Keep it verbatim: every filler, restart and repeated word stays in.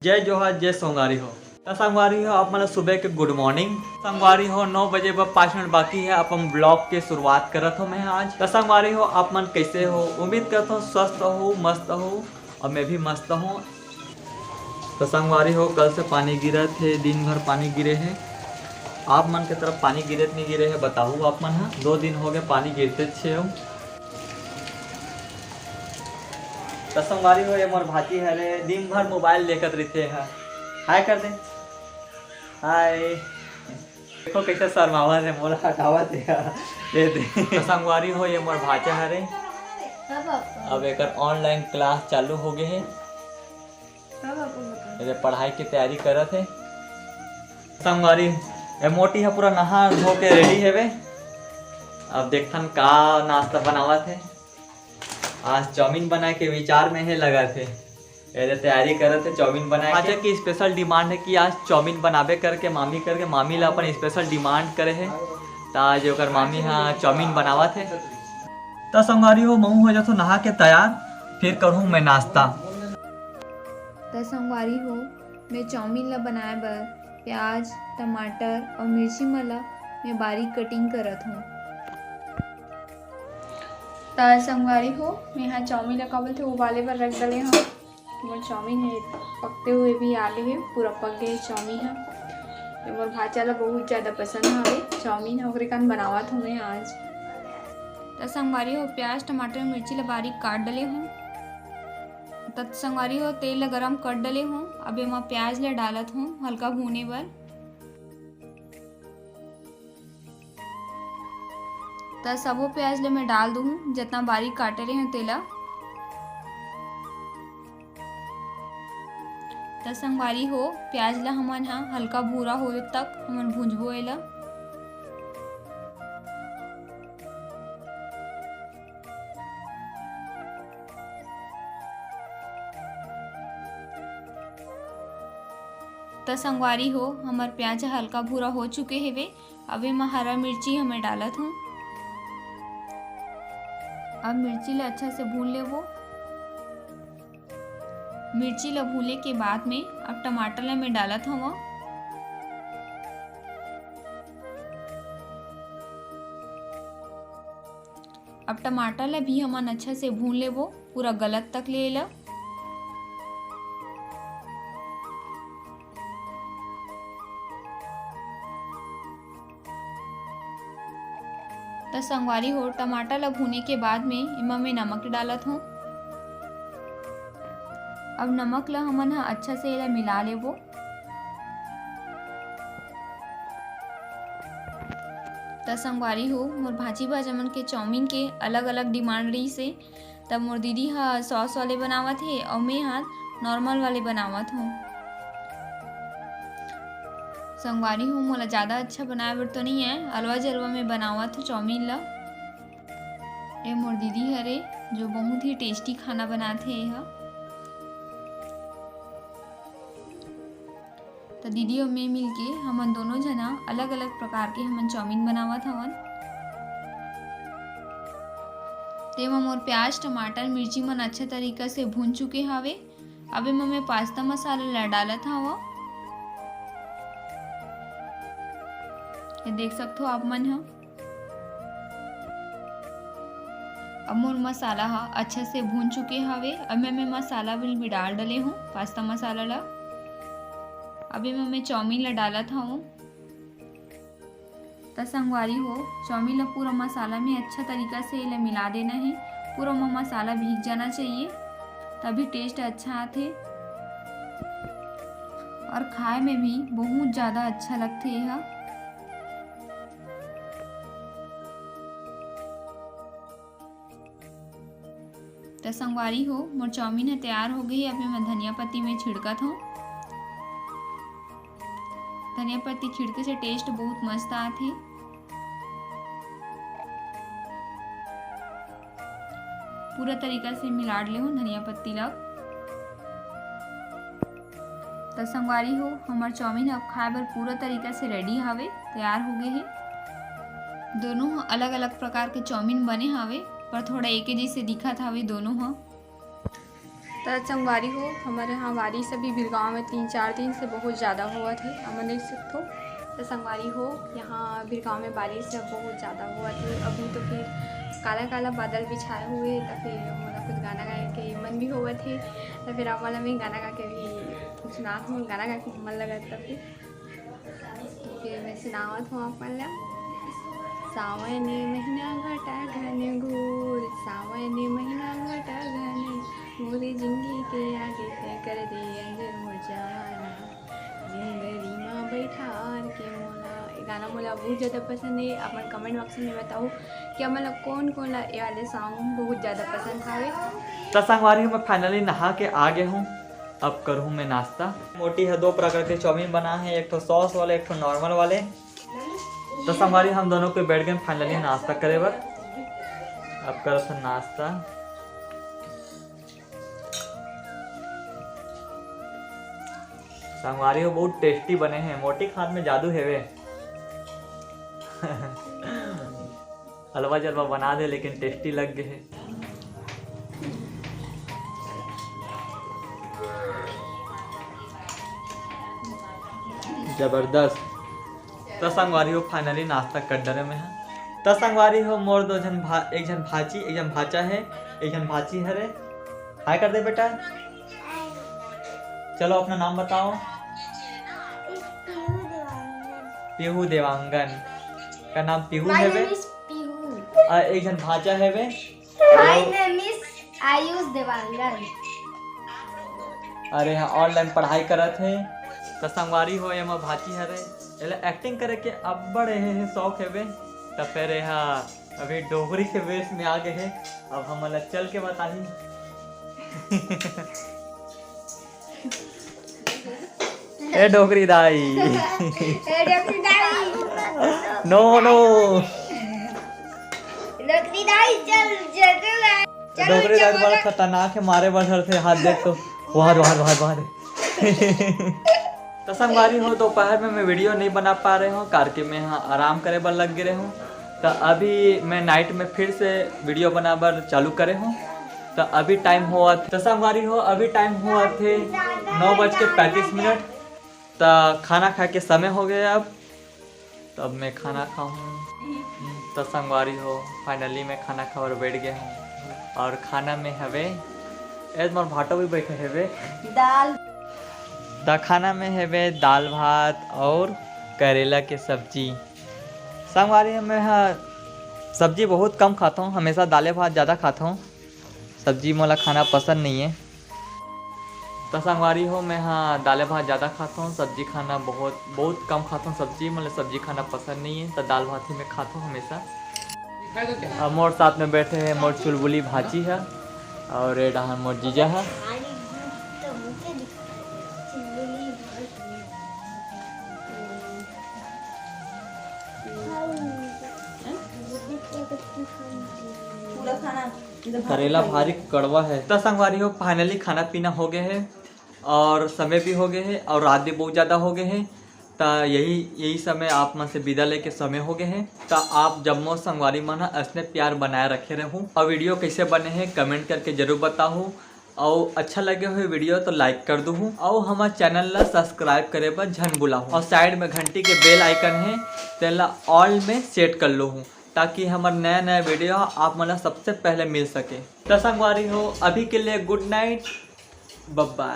जय जोहार, जय संगवारी हो। त संगवारी हो, आप मन ला सुबह के good morning। संगवारी हो, नौ बजे बर पाँच मिनट बाकी हे, अपन vlog के शुरुआत करत हो मैं आज। त संगवारी हो, आप मन कैसे हो? उम्मीद करत हो स्वस्थ हो, मस्त हो, और मैं भी मस्त हूँ। त संगवारी हो, कल से पानी गिरत हे, दिन भर पानी गिरे हे। आप मन के तरफ पानी गिरत नहीं गिरे हे, बताहू आप मन ह। दो दिन हो गए पानी गिरते छे हो। त संगवारी हो, ये मोर भांची हरे, दिन भर मोबाइल देखत रहिथे ह। हाय कर दे, हाय। देखो कैसे शर्मावत हे, मोला हटावत हे। ये दे। त संगवारी हो, ये मोर भांचा हरे। अब एकर online class चालू हो गए हे। एदे पढ़ाई के तैयारी करत हे। संगवारी, ए मोटी ह पूरा नहा धो के ready हेवे। अब देखथन का नाश्ता बनावत हे। आज चाउमीन बनाए के विचार में हे, लगत हे। एदे तैयारी करत हे चाउमीन बनाए के। आज की special demand हे कि आज चाउमीन बनाबे करके मामी करके, मामी ला अपन special demand करे हे। त आज ओकर मामी ह चाउमीन बनावत हे। त संगवारी हो, महू हो जाथो नहा के तैयार, फिर करहूँ मैं नाश्ता। त संगवारी हो, मैं चाउमीन ला बनाए बर प्याज, टमाटर और मिर्ची मन ला मैं बारीक cutting करत हूँ। त संगवारी हो, मैं हा चाउमीन ला का बोलथे उबाले बर रख डले हूँ। मोर चाउमीन हे पकते हुए भी आगे हे, पूरा पक गए चाउमीन ह। ये मोर भांचा ला बहुत ज्यादा पसंद हवे चाउमीन ह, ओकरे कान बनावत हूँ मैं आज। त संगवारी हो, प्याज, टमाटर, मिर्ची ला बारीक काट डले हूँ। त संगवारी हो, तेल ला गरम कर डले हूँ। अब एमा प्याज ला डालत हूँ हल्का भूने बर। त सबो प्याज ला मैं डाल दूँ, जितना बारीक काटे रहे हूँ तेला। त संगवारी हो, प्याज ला हमन ह हल्का भूरा हो तक हमन भूंजबो एला। त संगवारी हो, हमर प्याज ह हल्का भूरा हो चुके हेवे। अब एमा हरा मिर्ची हमें डालत हूँ। अब मिर्ची ला अच्छा से भून लेबो। मिर्ची ला भूने के बाद में अब टमाटर ला मैं डालत हवं। अब टमाटर ला भी हमन अच्छा से भून लेबो, पूरा गलत तक ले एला। त संगवारी हो, टमाटर ला भूने के बाद में एमा मैं नमक डालत हूँ। अब नमक ला हमन ह अच्छा से एला मिला लेबो। त संगवारी हो, मोर भांची भांचा मन के चाउमीन के अलग-अलग demand रहिस हे। त मोर दीदी ह sauce वाले बनावत हे अउ मैं ह normal वाले बनावत हूँ। संगवारी हो, मोला ज्यादा अच्छा बनाए बर तो नहीं आए, अलवा जलवा में बनावत हूँ चाउमीन ला। ए मोर दीदी हरे, जो बहुत ही tasty खाना बनाथे एहा। त दीदी अउ मैं मिलके हमन दोनों झना अलग-अलग प्रकार के हमन चाउमीन बनावत हवन। तेमा मोर प्याज, टमाटर, मिर्ची मन अच्छा तरीका से भून चुके हावे। अब एमा मैं पास्ता मसाला ला डालत हवं। ये देख सकथो आप मन ह। अब मोर मसाला ह अच्छा से भून चुके हवे। अब मैं, मैं मसाला बिल भी डाल डले हूँ, पास्ता मसाला ला। अब एमा मैं चाउमीन ला डालत हवं। त संगवारी हो, चाउमीन ला पूरा मसाला में अच्छा तरीका से एला मिला देना हे। पूरा म-, मसाला भीग जाना चाहिए, तभी taste अच्छा आथे और खाए में भी बहुत ज्यादा अच्छा लगथे एहा। त संगवारी हो, मोर चाउमीन ह तैयार हो गई। अब मैं धनिया पत्ती में छिड़कत हूँ। धनिया पत्ती छिड़के से taste बहुत मस्त आथे। पूरा तरीका से मिला ले हूँ धनिया पत्ती ला। त संगवारी हो, हमर चाउमीन अब खाए बर पूरा तरीका से ready हवे, तैयार हो गए हे। दोनों ह अलग-अलग प्रकार के चाउमीन बने हवे, पर थोड़ा एके जैसे दिखत हवे दोनों ह। त संगवारी हो, हमर यहाँ बारिश अभी बिरगांव में तीन चार दिन से बहुत ज़्यादा होवत हे, हमन देख सकथो। त संगवारी हो, यहाँ बिरगांव में बारिश अब बहुत ज़्यादा होवत हे। अभी तो फिर काला काला बादल भी छाए हुए हे, त फिर मोला कुछ गाना गाए के मन भी होवत हे, त फिर आप मन ला मैं गाना गा के भी सुनात हूँ, गाना गा के मन लगत त फिर। फिर मैं सुनावत हूँ आप मन ला। सावन महीना घटा घन घोर, सावन महीना घटा घन, मोर जिंदगी के आगे तय कर दे अंजोर मोर जवाना, जिंदगी मा बैठार के मोला। ये गाना मोला बहुत ज़्यादा पसंद है। आप मन comment box में बताओ कि आप मन ला कौन कौन ला ये वाले song बहुत ज़्यादा पसंद आवे। त संगवारी हो, मैं finally नहा के आ गए हूँ। अब करहूँ मैं नाश्ता। मोटी ह दो प्रकार के चाउमीन बना है, एक ठो sauce वाले, एक ठो normal वाले। त संगवारी, हम दोनों कोई बैठ गए finally नाश्ता करे बर। अब करत हन नाश्ता। संगवारी हो, बहुत tasty बने हैं, मोटी के हाथ में जादू हेवे। हलवा जलवा बना दे, लेकिन tasty लग गए हे। जबरदस्त। त संगवारी हो, finally नाश्ता कर डरे में है। त संगवारी हो, मोर दो झन भा-, एक झन भाची, एक झन भाचा है, एक झन भाची हरे। Hi कर दे बेटा। चलो, अपना नाम बताओ। पीहू देवांगन। का नाम पीहू My हेवे? Name is पीहू। आ, एक झन भाचा हेवे। My name is Ayush Dewangan. अरे हाँ, online पढ़ाई करत हे। त संगवारी हो, एमा भाची हरे, एला acting करे के अब्बड़ एहे शौक हेवे। त फेर एहा अभी डोकरी के वेश में आ गए हे। अब हमन ला चल के बताही। ए डोकरी दाई। ए डोकरी दाई। No, no। डोकरी दाई, चल, चल, चल। चलो, डोकरी दाई चलो। बड़ा खतरनाक है, मारे बर धरथे, हाथ देख तो। वाह, वाह, वाह, वाह। त संगवारी हो, दोपहर में मैं video नहीं बना पा रहे हूँ, कारके मैं यहाँ आराम करे बर लग गए हूँ। त अभी मैं night में फिर से video बना बर चालू करे हूँ। त अभी time होवत, त संगवारी हो, अभी time होवत हे नौ बज के पैंतीस मिनट। त खाना खाए के समय हो गया अब। त अब मैं खाना खाहूँ। त संगवारी हो, finally मैं खाना खाए बर बैठ गया हूँ। और खाना में हवे, ए, मोर भाटो भी बैठे हवे। दाल। त खाना में हवे दाल भात और करेला के सब्जी। संगवारी हो, मैं ह सब्जी बहुत कम खाता हूँ, हमेशा दाले भात ज़्यादा खाता हूँ। सब्जी मोला खाना पसंद नहीं है। त संगवारी हो, मैं ह दाले भात ज़्यादा खाता हूँ, सब्जी खाना बहुत, बहुत कम खाता हूँ सब्जी, मतलब सब्जी खाना पसंद नहीं है, त दाल भात ही मैं खाता हूँ हमेशा। अब मोर साथ में बैठे हैं मोर चुलबुली भाची है और ये डहान मोर जीजा है। पूरा खाना करेला भारी कड़वा है। त संगवारी हो, finally खाना पीना हो गए है और समय भी हो गए है और रात भी बहुत ज़्यादा हो गए है। त यही, यही समय आप मन से विदा लेके समय हो गए है। त आप जम्मो संगवारी मन ह ऐसने प्यार बनाए रखे रहू और video कैसे बने है comment करके जरूर बताहू। और अच्छा लगे हुए video तो like कर दूहू और हमारे channel ला subscribe करे बर झन भुलाहू और side में घंटी के bell icon है, तेला all में set कर लूहू, ताकि हमारे नया नया video आप मन ला सबसे पहले मिल सके। त संगवारी हो, अभी के लिए good night, bye bye।